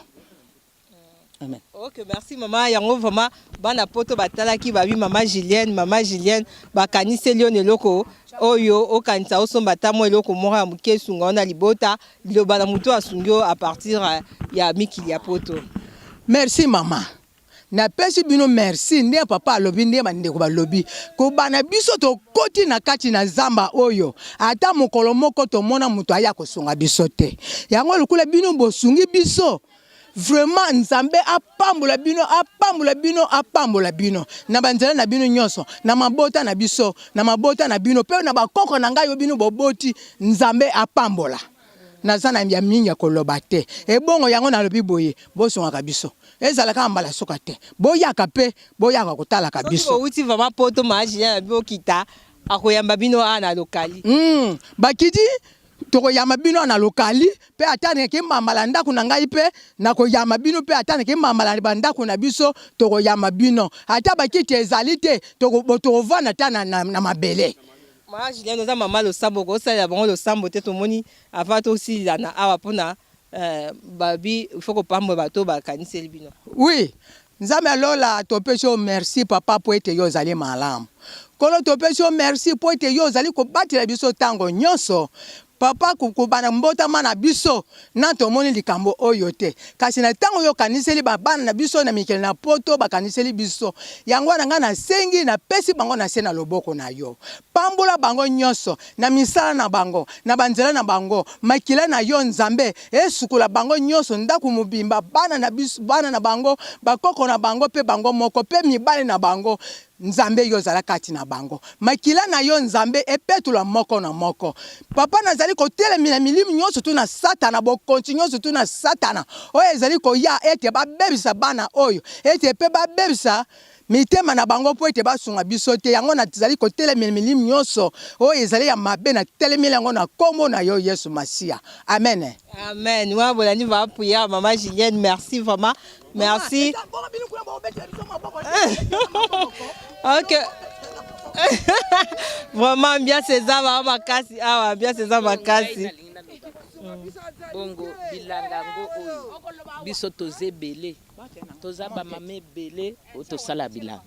Speaker 4: Amen. Ok, merci maman. Yango vraiment bana poto batalaki babi maman Julienne, maman Julienne bakaniseli yo na eloko oyo okanisa osomba ata mwa eloko moko ya moke esunga yo na libota liloba na moto asungi yo à partir ya mikili ya poto.
Speaker 2: Merci maman. Napesi bino merci ndenge papa alobi ndenge bandeko balobi kobanda biso tokoti na kati na zamba oyo ata mokolo moko tomona moto aya kosunga biso te yango lokola bino bosungi biso vraiment nzambe apambola bino apambola bino apambola bino na banzela na bino nyonso na mabota na biso na mabota na bino mpe na bakoko na ngai oyo bino boboti nzambe apambola naza na ya mingi ya koloba te ebongo yango nalobi boye bosungaka biso ezala kaka mbala suka te boyaka pe boyaka kotalaka biso.
Speaker 4: Soki bowuti vraiment poto ma Julien na bino kita akoyamba bino awa na lokali.
Speaker 2: Hum bakiti tokoyamba bino awa na lokali pe ata nake mbambala ndaku na ngai pe nakoyamba bino pe ata nake mbambala ba ndaku na biso tokoyamba bino ata bakiti ezali te tokovanda ata na mabele.
Speaker 4: Maman Julienne oza maman losambo okosalela bango losambo te tomoni avant tosilana awa pona eh, babi il faut kopambola bato bakaniseli bino.
Speaker 2: Oui Nzambe ya lola topesi yo merci papa po ete yo ozali malamu. Nkolo topesi yo merci po ete yo ozali kobatela biso tango nyonso. Papa kobanda mbotama na biso nanu tomoni likambo oyo te kasi na tango yo okaniseli ba bana na biso na mikili na poto bakaniseli biso yango wana ngai nasengi napesi bango na se na loboko na yo pambola bango nyoso na misala na bango na ba nzela na bango makila na yo Nzambe esukola bango nyoso ndaku mobimba bana na biso bana na bango bakoko na bango pe bango moko pe mibali na bango Nzambe yo zala kati na bango. Makila na yo Nzambe epetola moko na moko. Papa nazali kotelemela milimo nionso tu na satana bokonzi nionso tu na satana oyo ezali koya ete babebisa bana oyo ete pe babebisa mitema na bango po ete basunga biso te yango nazali kotelemela milimo nionso oyo ezali ya mabe na telemeli yango na kombo na yo Yesu Masiya amen.
Speaker 4: Amen wana bolandi vraiment prière maman Julienne merci vraiment Merci. Ok. Vraiment ambiance eza ba makasi awa ambiance eza makasi.
Speaker 8: Bongo bilanga yango oyo biso toza ebele toza ba mama ebele oyo tosala bilanga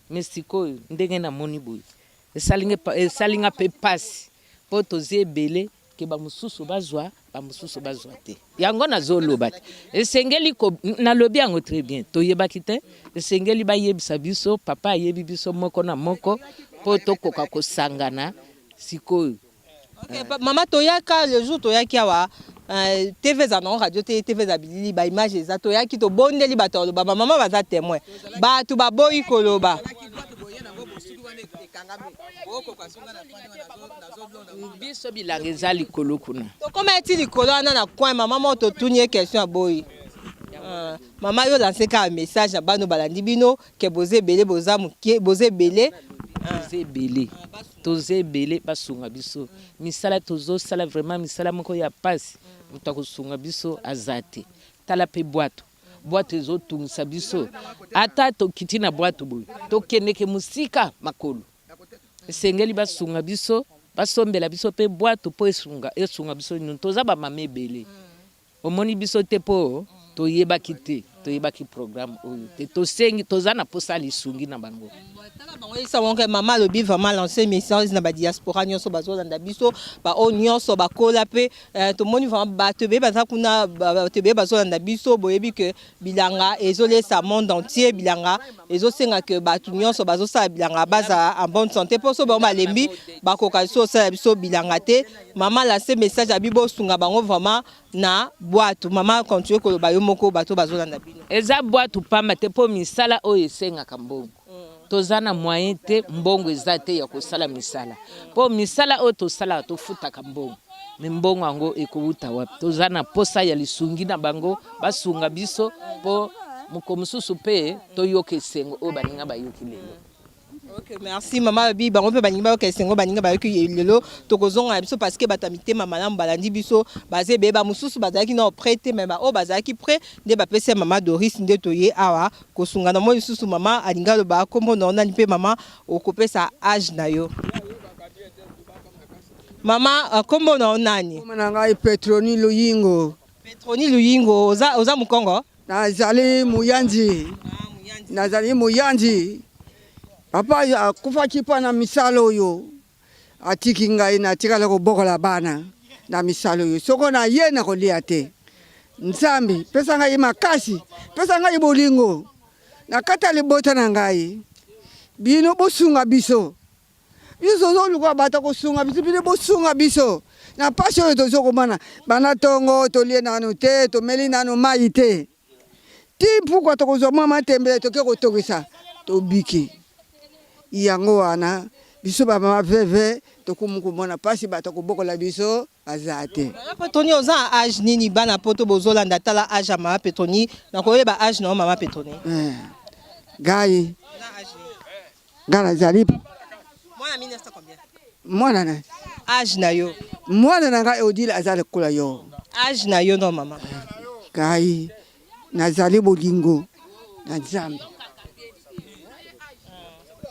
Speaker 8: mais sikoyo ndenge namoni boye esali nga pe pasi po toza ebele ke ba mosusu bazwa ba mosusu bazwa te yango nazo loba te esengeli ko nalobi yango très bien toyebaki te esengeli bayebisa biso papa ayebi biso moko na moko po tokoka kosangana sikoyo.
Speaker 4: Okay, mama toyaka le jour toyaki awa euh, TV eza nango radio te TV eza bilili ba image eza toyaki tobondeli bato ya koloba ba mama baza témoin bato baboyi koloba
Speaker 8: Biso bilanga eza likolo kuna.
Speaker 4: Tokoma ti likolo wana na coin mama moko totuni ye question aboyi. Uh, mama yo lance kaka message na bano balandi bino ke boza ebele boza moke boza ebele
Speaker 8: toza ebele toza ebele basunga biso misala tozosala vraiment misala moko ya pasi moto akosunga biso aza te tala pe bwato bwato ezotungisa biso ata tokiti na bwato boye tokendeke mosika makolo Esengeli basunga biso, basombela biso pe bwatu po esunga esunga biso nunu toza ba mama ebele omoni biso te po toyebaki te toyebaki programme oyo te tosengi toza na posa ya lisungi na bango.
Speaker 4: Tala bango yebisa bango ke mama alobi vraiment lance message na ba diaspora nionso bazolanda biso ba oyo nionso bakola pe tomoni vraiment bato ebele baza kuna bato ebele bazolanda biso boyebi ke Bilanga ezolesa monde entier, bilanga ezosenga que batu nionso bazosala bilanga bazala en bonne sante po soki bango balembi bakoka lisusu kosala biso bilanga te. Maman lance message abi bosunga bango vraiment na bwatu. Maman continue koloba yo moko batu bazolanda bino.
Speaker 8: Eza bwatu pamba te po misala oyo esengaka mbongo. Toza na moyen te, mbongo eza te ya kosala misala. Po misala oyo tosalaka tofutaka mbongo. Mais mbongo yango ekowuta wapi? Toza na posa ya lisungi na bango basunga biso po mokolo mosusu pe toyoka esengo oyo baninga bayoki lelo.
Speaker 4: Ok merci maman alobi bango pe balingi bayoka esengo baninga bayoki lelo tokozonga na biso parce que bato ya mitema malamu balandi biso baza ebele ba mosusu bazalaki nao près te mais ba oyo bazalaki près nde bapesi ya maman Doris nde toye awa kosunga na moi lisusu maman alingi aloba kombo na yo nani pe maman okopesa age na yo maman kombo na yo nani?
Speaker 9: Kombo na ngai Petroni Luyingo.
Speaker 4: Petroni Luyingo oza, oza mukongo?
Speaker 9: Nazali muyanzi. Ah, muyanzi. Nazali muyanzi. Papa akufaki mpo na misala oyo atiki ngai natikala kobokola bana na misala oyo soko na ye nakolia te. Nzambe pesa ngai makasi, pesa ngai bolingo na kati ya libota na ngai. Bino bosunga biso. Biso tozoluka bato ya kosunga biso, bino bosunga biso na pasi oyo tozo komona banda tongo, tolie nanu te, tomeli nanu mayi te, ti mpukwa tokozwa mwa matembele toke kotokisa tobiki. Yango wana biso ba mama veve tokomi komona pasi, bato ya kobokola biso baza te.
Speaker 4: Mama Petroni oza na age nini bana poto bozolanda tala age ya mama Petroni nakoyeba age na yo mama Petroni.
Speaker 9: Eh, ngai Nga nazali
Speaker 4: Mwana 1900 combien?
Speaker 9: Mwana na
Speaker 4: Age na yo.
Speaker 9: Mwana na ngai Odile aza lokola yo.
Speaker 4: Age na yo non maman.
Speaker 9: Ngai nazali bolingo na Nzambe.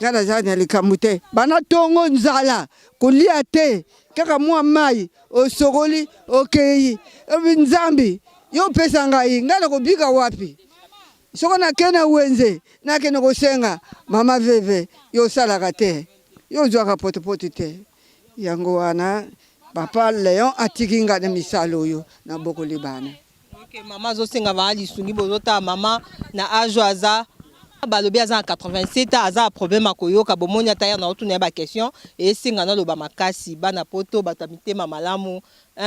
Speaker 9: Nga nazali na likambo te. Bana tongo nzala kolia te kaka mwa mai osokoli okeyi Nzambe yo opesa ngai ngai nakobika wapi? Soko nake na wenze nakende kosenga mama veve yo osalaka te yo ozuaka potopoto te yango wana Papa Leon atiki nga na misala oyo nabokoli bana.
Speaker 4: Ok mama azosenga ba lisungi bozotala mama na age oyo aza balobi aza na 87 ans aza na problème ya koyoka bomoni ata ya naotuna ye ba question esenga naloba makasi bana poto bato ya mitema malamu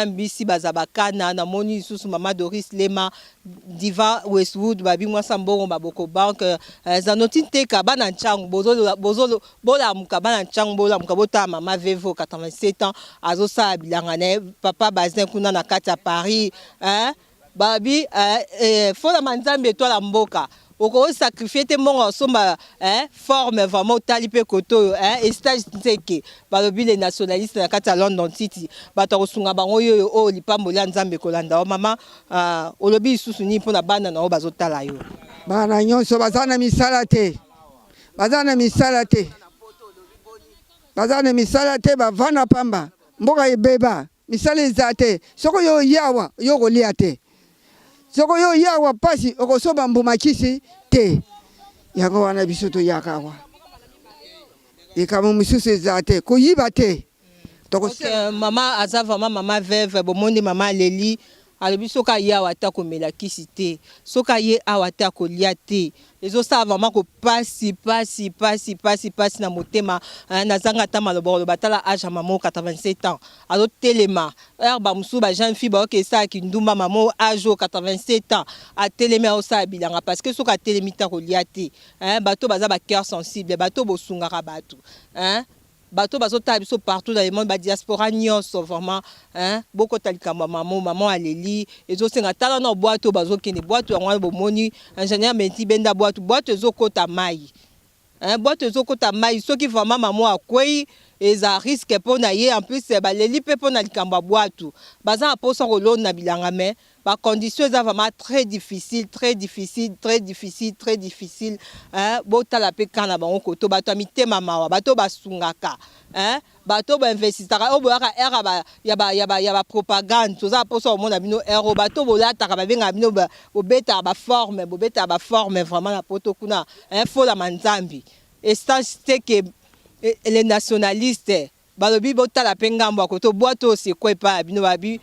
Speaker 4: mbisi baza bakana namoni lisusu mama Doris Lema Diva Westwood babi mwasa mbongo maboko banque eh, Zanoti Nteka bana nchangu bozo bozo Bolamuka bana ntshangu bolamuka botala mama vevo 87 ans azosala bilanga na ye papa bazin kuna na kati ya Paris hein babi eh, eh, fola manzambi etoile mboka oko sacrifier te mbongo osomba eh, forme vraiment otali pe koto oyo eh, estage nzeke balobi les nationalistes na kati ya London City bato ya kosunga bango yoyo oyo lipamboli ya Nzambe kolanda yo mama uh, olobi lisusu nini mpo na bana na yo bazotala yo
Speaker 9: bana nyonso baza na misala te baza na misala te baza na misala te bavanda pamba mboka ebeba misala eza te soki yo oye awa yo okolia te soki yo oye awa mpasi okosomba mbuma kisi te yango wana biso toyaka awa likambo mosusu eza te koyiba te.
Speaker 4: Okay, mama aza vraiment mama veuve bomoni mama aleli alobi soki aye awa te akomela kisi te soki aye awa te akolia te ezosala vraiment ko pasi pasi pasi pasi pasi na motema eh, nazanga ata maloba koloba tala age ya mama 87 ans azotelema heure bamosusu ba jeune fille baoke esala kindumba mama age oyo 87 ans atelemi aosala bilanga parce que soki atelemi te akolia te eh, bato baza ba cœur sensible bato bosungaka bato eh, Bato bazo tala biso partout dans le monde ba diaspora nionso vraiment hein bokota likambo ya maman maman aleli ezo senga tala na bwato oyo bazo kende bwato yango wana bomoni ingénieur Menti benda bwato bwato ezo kota mayi hein bwato ezo kota mayi soki vraiment maman akweyi eza risque pona ye en plus baleli pe pona likambo ya bwato baza na posa kolona bilanga mais Ba conditions eza vraiment très difficile, très difficile, très difficile, très difficile hein, botala pe cas na bango koto bato ya mitema mawa, bato basungaka hein, bato ba investissaka oyo boyaka heure ya ba ya ba ya ba ya ba propagande, toza na posa komona bino heure oyo bato bolataka babengaka bino bobetaka ba forme, bobetaka ba forme vraiment na poto kuna hein, fola manzambi estage te que les nationalistes Balobi botala pe ngambo ya koto bwato oyo c'est quoi epai ya bino babi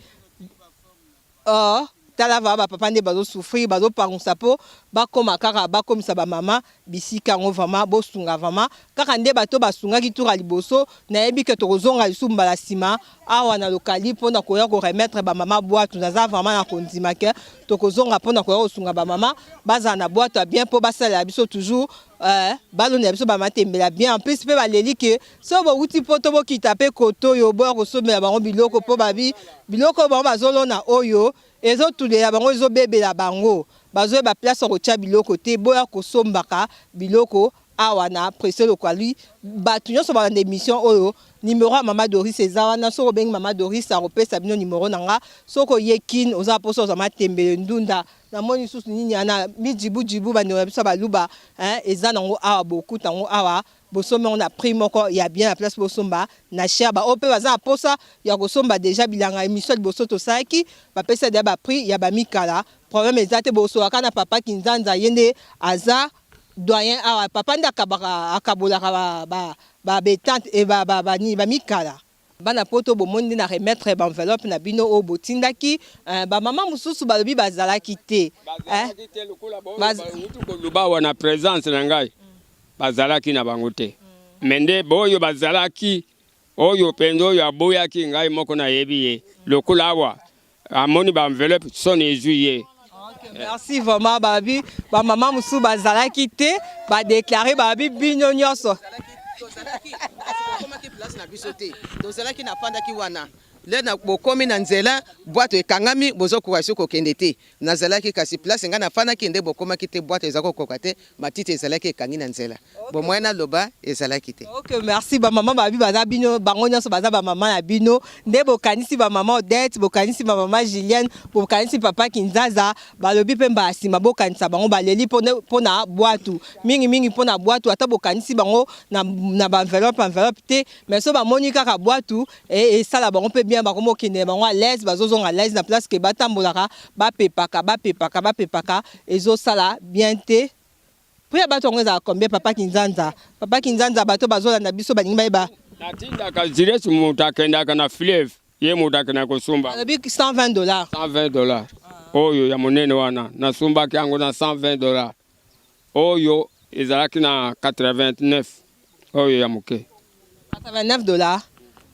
Speaker 4: oh tala va ba papa nde bazo souffrir bazo pangusa po bakoma kaka bakomisa ba mama bisika yango vraiment bosunga vraiment kaka nde bato basungaki tour ya liboso nayebi ke tokozonga lisusu mbala sima awa na lokali pona koya ko remettre ba mama bwatu naza vraiment na kondima ke tokozonga pona koya kosunga ba mama bazala na bwatu ya bien po basalela biso toujours eh, balonela biso ba matembela bien en plus pe baleli ke Soki bowuti poto bokita pe kotoyo boya kosombela bango biloko po babi biloko oyo bango bazolona oyo ezotulela bango ezobebela bango bazoyeba place ya kotia biloko te boya kosombaka biloko awa na presse lokwali batu nionso balanda emission oyo numero ya mama Doris eza wana soki obengi mama Doris akopesa bino numero na nga soki oye kin oza na posa ozwa matembele ndunda namoni lisusu nini wana mijibujibu bandeko na biso ya baluba hein eza nango awa bokuta yango awa Bosombi yango na prix moko ya bien na place bosomba na cher ba oyo pe baza na posa ya kosomba dejà bilanga emission ya liboso tosalaki bapesa dejà ba prix ya ba mikala problème eza te bosolaka kaka na papa kinzanza ye nde aza doyen awa papa nde akabaka akabolaka ba ba ba betante et ba ba nini ba mikala. Bana poto bomoni nde na remettre ba enveloppe na bino oyo botindaki eh, ba mama mosusu balobi bazalaki te eh.
Speaker 1: Bazalaki te lokola ba oyo bawuti koloba awa na presence na ngai bazalaki na bango te mais nde boyo bazalaki oyo mpenza oyo aboyaki ngai moko nayebi ye lokola awa amoni ba enveloppe soni ezwi ye.
Speaker 4: Merci vraiment babi ba mama mosusu bazalaki te ba déclarer babi bino nyonso
Speaker 7: tokomaki place na biso te tozalaki nafandaki wana le na bokomi na nzela bwato ekangami bozokoka lisusu kokende te nazalaki kasi place ngai nafandaki nde bokomaki te bwato eza kokoka te matiti ezalaki ekangi na nzela Bomoi naloba ezalaki te.
Speaker 4: Ok merci ba maman babi baza bino bango nionso baza ba maman na bino nde bokanisi ba maman Odette bokanisi ba maman Julienne bokanisi papa Kinzaza balobi pe mbala sima bokanisa bango baleli pona bwatu mingi mingi pona bwatu ata bokanisi bango na, na ba enveloppe enveloppe te mais so bamoni kaka bwatu esala bango pe bien bakomi kokende na bango à l'aise bazozonga à l'aise na place ke batambolaka bapepaka bapepaka bapepaka ezosala bien te. Prix ya batu yango ezalaka combien papa kinzanza? Papa kinzanza bato bazolanda biso balingi bayeba.
Speaker 1: Natindaka Julius moto akendaka na fleuve. Ye moto akenda kosomba.
Speaker 4: Alobi 120 dollars.
Speaker 1: 120 dollars. Oyo ya monene wana nasombaki yango na 120 dollars. Oyo ezalaki na 89 oyo ya moke.
Speaker 4: 89 dollars.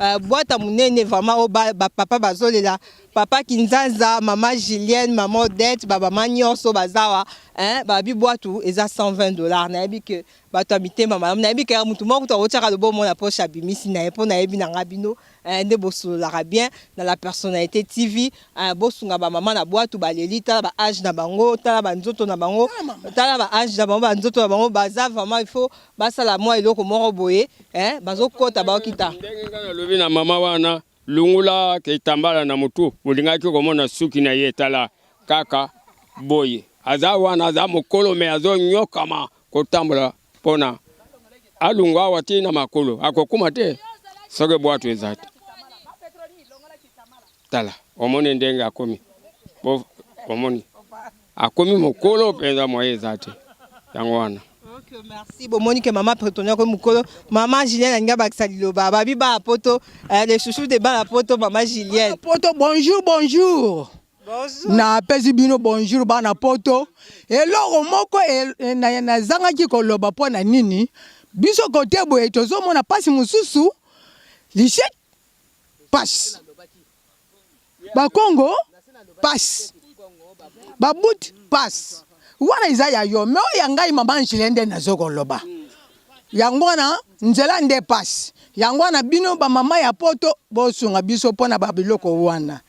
Speaker 4: Uh, boîte ya monene vraiment oyo ba, ba papa bazolela papa Kinzaza, mama Julienne, mama Odette, ba mama nyonso bazawa hein, babi bwatu eza 120 dollars. Nayebi que bato ya mitema malamu, nayebi que mutu moko kutu akotiaka loboko na poche abimisi na ye mpo nayebi na nga bino eh, nde bosololaka bien na la personnalité TV eh, bosunga ba mama na bwatu baleli, tala ba age na bango, tala ba nzoto na bango, tala ba age na bango, ba nzoto na bango baza vraiment il faut basala mwa eloko moko boye eh, bazokota baokita.
Speaker 1: Ndenge ngai nalobi na mama wana, lungula kitambala na motu, olingaki komona suki na ye, tala kaka boye aza wana, aza mokolo me azonyokama kotambola mpona alungwa awa ti na makolo akokuma te soki bwatu eza te. Tala omoni ndenge akomi, omoni akomi mokolo mpenza, moye eza te, yango wana.
Speaker 4: Ok, merci. Bomoni ke mama Pretonia ko mukolo, mama Julienne alingi abakisa liloba. Babi ba poto, eh, les chouchous de bana poto, mama Julienne.
Speaker 2: Poto, bonjour, bonjour.
Speaker 4: Bonjour.
Speaker 2: Napesi bino bonjour bana poto. Eloko moko nazangaki koloba mpo na nini, biso kote boye tozomona pasi mosusu, lichette pasi, bakongo pasi, babuti pasi, wana eza ya yo me oyo ya ngai mama Angele nde nazo koloba yango wana nzela nde pasi yango wana bino bamama ya poto bosunga biso mpona babiloko wana.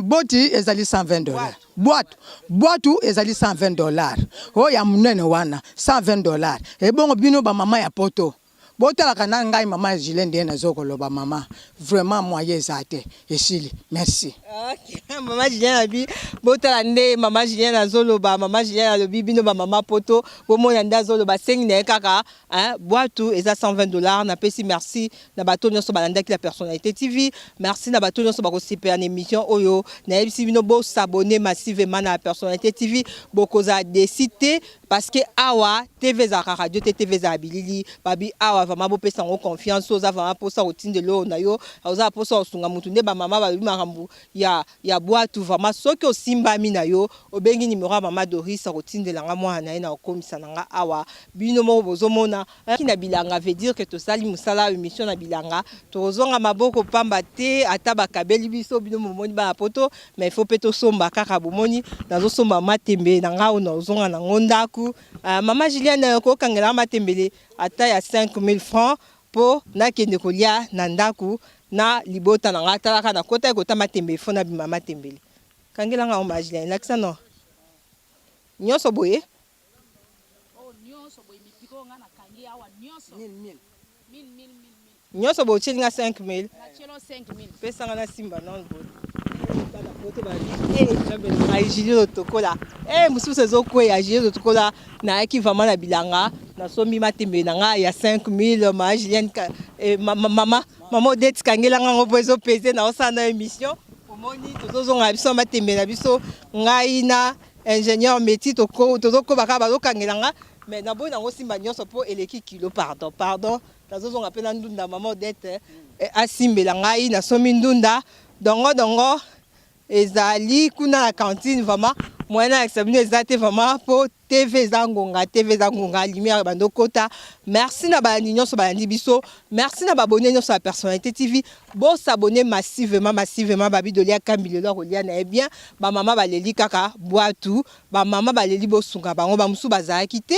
Speaker 2: Boti ezali 120 dollars, bwatu bwatu ezali 120 dollars, oyo ya monene wana 120 dollars. Ebongo bino bamama ya poto botalaka na ngai mama Julien nde nazo koloba mama vraiment moyen eza te, esili merci.
Speaker 4: Okay. Mama Julien abi botala nde mama Julien azoloba, mama Julien alobi bino ba mama poto bomona nde azoloba sengi na ye kaka hein, bwatu eza 120 dollars. Napesi merci na bato nyonso balandaki la personnalité TV, merci na bato nyonso bakosepela na émission oyo. Nayebisi bino bosabonner massivement na la personnalité TV, bokozala desi te parce que awa TV ezalaka radio te, TV ezala bilili. Babi awa vraiment bopesa yango confiance, oza vraiment mposa kotindela oyo na yo, oza mposa kosunga mutu nde bamama balobi makambo ya bwatu vraiment. Soki osimbami na yo, obengi numero ya mama Doris, akotindela nga mwana na ye na kokomisa na nga awa. Bino moko bozomona na bilanga, veut dire que tosali mosala émission na bilanga, tokozonga maboko pamba te. Ata bakabeli biso, bino bomoni bana poto, mais il faut mpe tosomba kaka. Bomoni nazosomba matembe na nga oyo nazonga nango ndako. Uh, mama Julienne, kokangela matembele ata ya 5000 francs mpo nakende kolia na ndako na libota na nga. Talaka nakota ekota matembe, fo nabima matembele. Kangela nga mama Julienne, lakisa no nyonso boye. Nyonso boye otieli nga 5000, pesanga na simba nano boye. Poto babi Julie Otokola, mosusu ezokweya. Julie Otokola, nayaki vraiment na bilanga, nasombi matembe na nga ya 5000. Ma Julienne, mama mama Odette, kangelanga ngo mpo ezopese na osala na émission. Omoni tozozonga biso matembe na biso, ngai na ingénieur métier tozokoba kaka, bazokangela nga mais naboyi nango simba nyonso mpo eleki kilo. Pardon, pardon, nazozonga mpe na ndunda. Mama Odette asimbela ngai, nasomi ndunda dongo dongo ezali kuna na cantine. Vraiment moyen nalakisa bino eza te vraiment mpo TV eza ngonga, TV eza ngonga, lumière ebandi okota. Merci na balandi nyonso balandi biso, merci na babone nyonso ya personnalité TV. Bosabonner massivement, massivement. Babi Dolia Kambi lelo akolia na ye bien. Bamama baleli kaka bwatu, bamama baleli, bosunga bango. Bamosusu bazalaki te,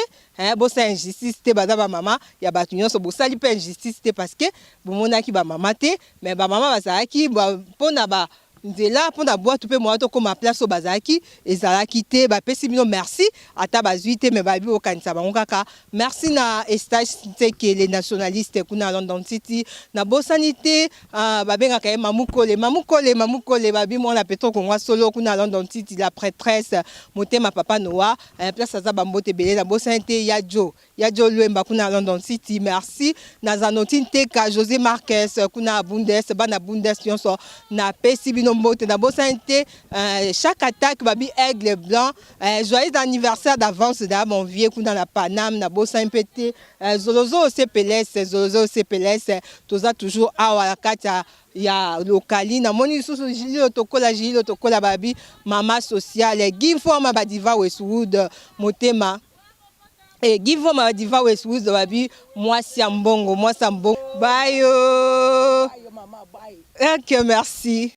Speaker 4: bosala injustice te, baza bamama ya bato nyonso. Bosali mpe injustice te parce que bomonaki bamama te, mais bamama bazalaki mpona ba nzela, mpona bwatu mpe mwa tokóma place oyo bazalaki ezalaki te. Bapesi bino merci, ata bazwi te, me bayebi bokanisa bango kaka. Merci na Estache Nseke, le nationaliste kuna London City. Nabosani te, uh, babengaka ye Mamukole, Mamukole, Mamukole, babi mwana Petro Kongwa solo kuna London City, la prêtresse motema papa Noa, place aza, bambote ebele. Nabosani te ya Jo, ya Jo Lwemba kuna London City. Merci na Zanoti Nteka, José Marques kuna Bundes, bana Bundes nyonso napesi bino. mbote. Nabosani te chaque attaque babi aigle blanc, joyeux anniversaire d'avance da mon vieux kuna na Paname. Nabosani mpe te Zolozolo Sepeles, Zolozolo Sepeles. Toza toujours awa na kati ya lokali. Namoni lisusu Jililo Tokola, Jililo Tokola, babi mama sociale Gimfoma Badiva Westwood motema e Gimfoma Badiva Westwood, babi mwasi ya mbongo, mwasi ya mbongo bayo. Ok, merci.